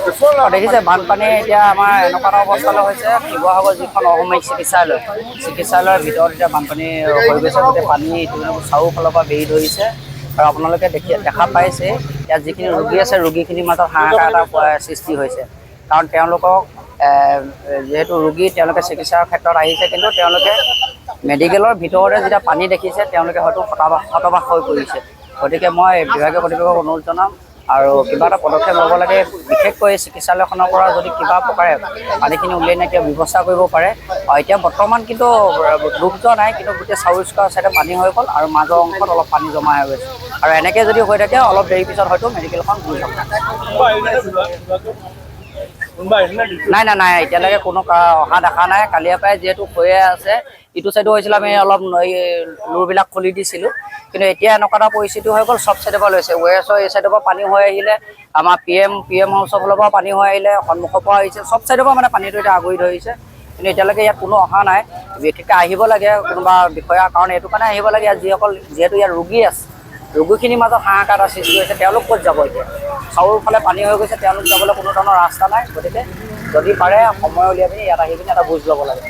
দেখিছে, বানপানী এতিয়া আমাৰ এনেকুৱা এটা অৱস্থালৈ হৈছে। শিৱসাগৰ যিখন অসামৰিক চিকিৎসালয়, চিকিৎসালয়ৰ ভিতৰত এতিয়া বানপানী হৈ গৈছে। গোটেই পানী ইতিমধ্যে চাৰিওফালৰ পৰা বেৰি ধৰিছে আৰু আপোনালোকে দেখা পাইছে, ইয়াত যিখিনি ৰোগী আছে, ৰোগীখিনিৰ মাজত হাহাকাৰ এটা সৃষ্টি হৈছে। কাৰণ তেওঁলোকক যিহেতু ৰোগী, তেওঁলোকে চিকিৎসাৰ ক্ষেত্ৰত আহিছে, কিন্তু তেওঁলোকে মেডিকেলৰ ভিতৰতে যেতিয়া পানী দেখিছে, তেওঁলোকে হয়তো হতবাক হৈ পৰিছে। গতিকে মই বিভাগীয় কৰ্তৃপক্ষক অনুৰোধ জনাম আৰু কিবা এটা পদক্ষেপ ল'ব লাগে। বিশেষকৈ চিকিৎসালয়খনৰ পৰা যদি কিবা প্ৰকাৰে পানীখিনি উলিয়াই নিয়ে, কিবা ব্যৱস্থা কৰিব পাৰে। আৰু এতিয়া বৰ্তমান কিন্তু ডুব যোৱা নাই, কিন্তু গোটেই চাউল চাইডে পানী হৈ গ'ল আৰু মাজৰ অংশত অলপ পানী জমা হৈ গৈছে। আৰু এনেকৈ যদি হৈ থাকে, অলপ দেৰি পিছত হয়তো মেডিকেলখন বুৰ যাব। নাই নাই নাই এতিয়ালৈকে কোনো অহা দেখা নাই। কালিৰে পৰাই যিহেতু হৈয়ে আছে, ইটো চাইডো হৈছিলে, আমি অলপ লোৰবিলাক খুলি দিছিলোঁ। কিন্তু এতিয়া এনেকুৱা এটা পৰিস্থিতি হৈ গ'ল, চব চাইডৰ পৰা লৈছে। ৱেছৰ এই চাইডৰ পৰা পানী হৈ আহিলে, আমাৰ পি এম হাউচৰ ফালৰ পৰা পানী হৈ আহিলে, সন্মুখৰ পৰা আহিছে, চব চাইডৰ পৰা মানে পানীটো এতিয়া আগুৰি ধৰিছে। কিন্তু এতিয়ালৈকে ইয়াত কোনো অহা নাই। বিশেষকৈ আহিব লাগে কোনোবা বিষয়া। কাৰণ এইটো কাৰণে আহিব লাগে, ইয়াত যিসকল, যিহেতু ইয়াত ৰোগী আছে, ৰোগীখিনিৰ মাজত হাহাকাৰ এটা সৃষ্টি হৈছে। তেওঁলোক ক'ত যাব এতিয়া? চাৰিওফালে পানী হৈ গৈছে, তেওঁলোক যাবলৈ কোনো ধৰণৰ ৰাস্তা নাই। গতিকে যদি পাৰে, সময় উলিয়াই পিনি ইয়াত আহি পিনি এটা বুজ ল'ব লাগে।